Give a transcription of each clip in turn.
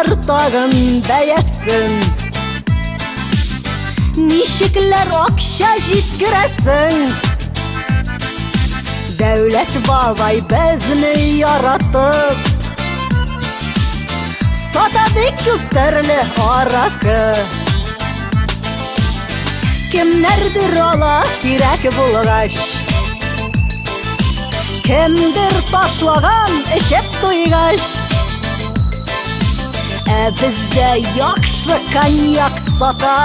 Арттырганнар тагын бәясен. Ничекләр акча җиткерәсең? Дәүләт бабай безне яратып, сата бик күп төрле аракы. Кемнәрдер ала кирәк булгач, Кемдер ташлаган эчеп туйгач. Ә бездә яхшы коньяк сата.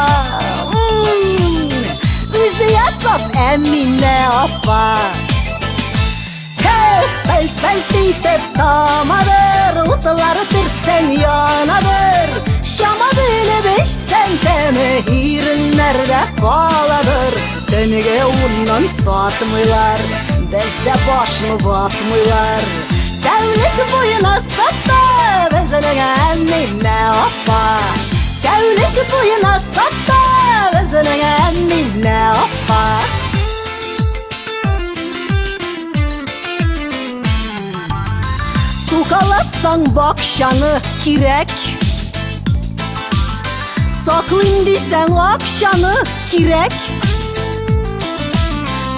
Үзе ясап Әминә апа. Эх, пәлт-пәлт итеп тамадыр, утлары төртсәң янадыр. Чама белеп эчсәң тәме иреннәрдә каладыр. Төнге уннан сатмыйлар, бездә башны ватмыйлар. Тәүлек буена сата безнең Әминә апа. Тәүлек буена сата безнең Әминә апа. Сукалатсаң бакчаны кирәк. Саклыйм дисәң акчаны кирәк.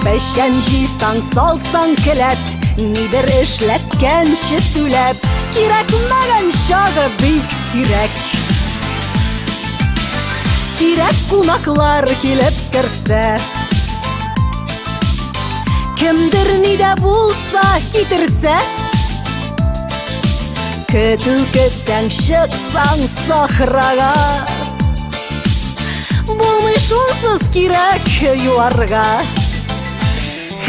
Печән җыйсаң, салсаң келәт, нидер эшләткәнче түләп, кирәкмәгән чагы бик сирәк. Кирәк кунаклар килеп керсә, кемдер ни дә булса китерсә, көтү көтсәң, чыксаң сахрага, булмый шунсыз кирәк юарга.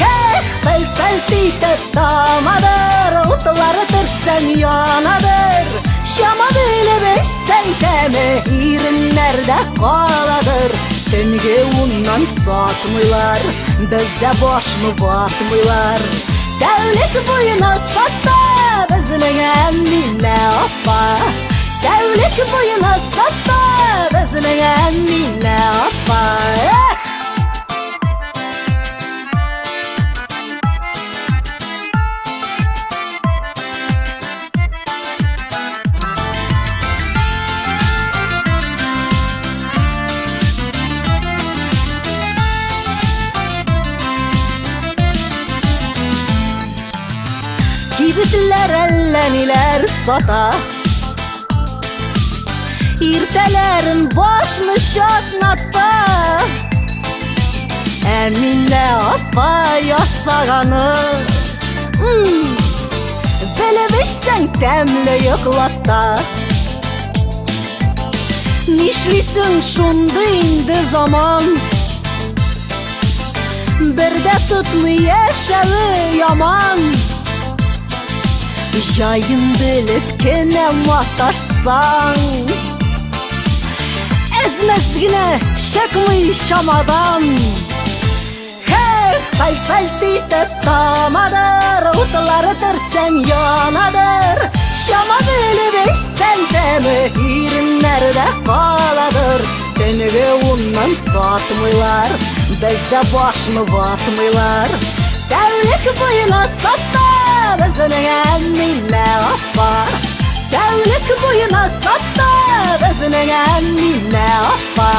Хех, пәл-пәл итеп тамадыр, утлары төртсәң янадыр. Чама белеп эчсәң тәме иреннәрдә каладыр. Төнге уннан сатмыйлар, бездә башны ватмыйлар. Тәүлек буена сата безнең Әминә апа. Тәүлек буена сата безнең Әминә апа. Эх! Кибетләр әллә ниләр сата. Иртәләрен башны чатната. Әминә апа ясаганы. Белеп эчсәң тәмле йоклата. Нишлисең шундый инде заман. Бер дә тотмый яшәве яман. Җаен белеп кенә маташсаң, әз-мәз генә чыкмый чамадан. Хех, пәл-пәл итеп тамадыр, утлары төрсәң янадыр. Чама белеп эчсәң тәме иреннәрдә каладыр. Төнге уннан сатмыйлар, бездә башны ватмыйлар. Тәүлек буена сата безнең Әминә апа. Тәүлек буена сата безнең Әминә апа.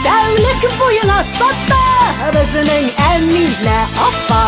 Тәүлек буена сата безнең Әминә апа.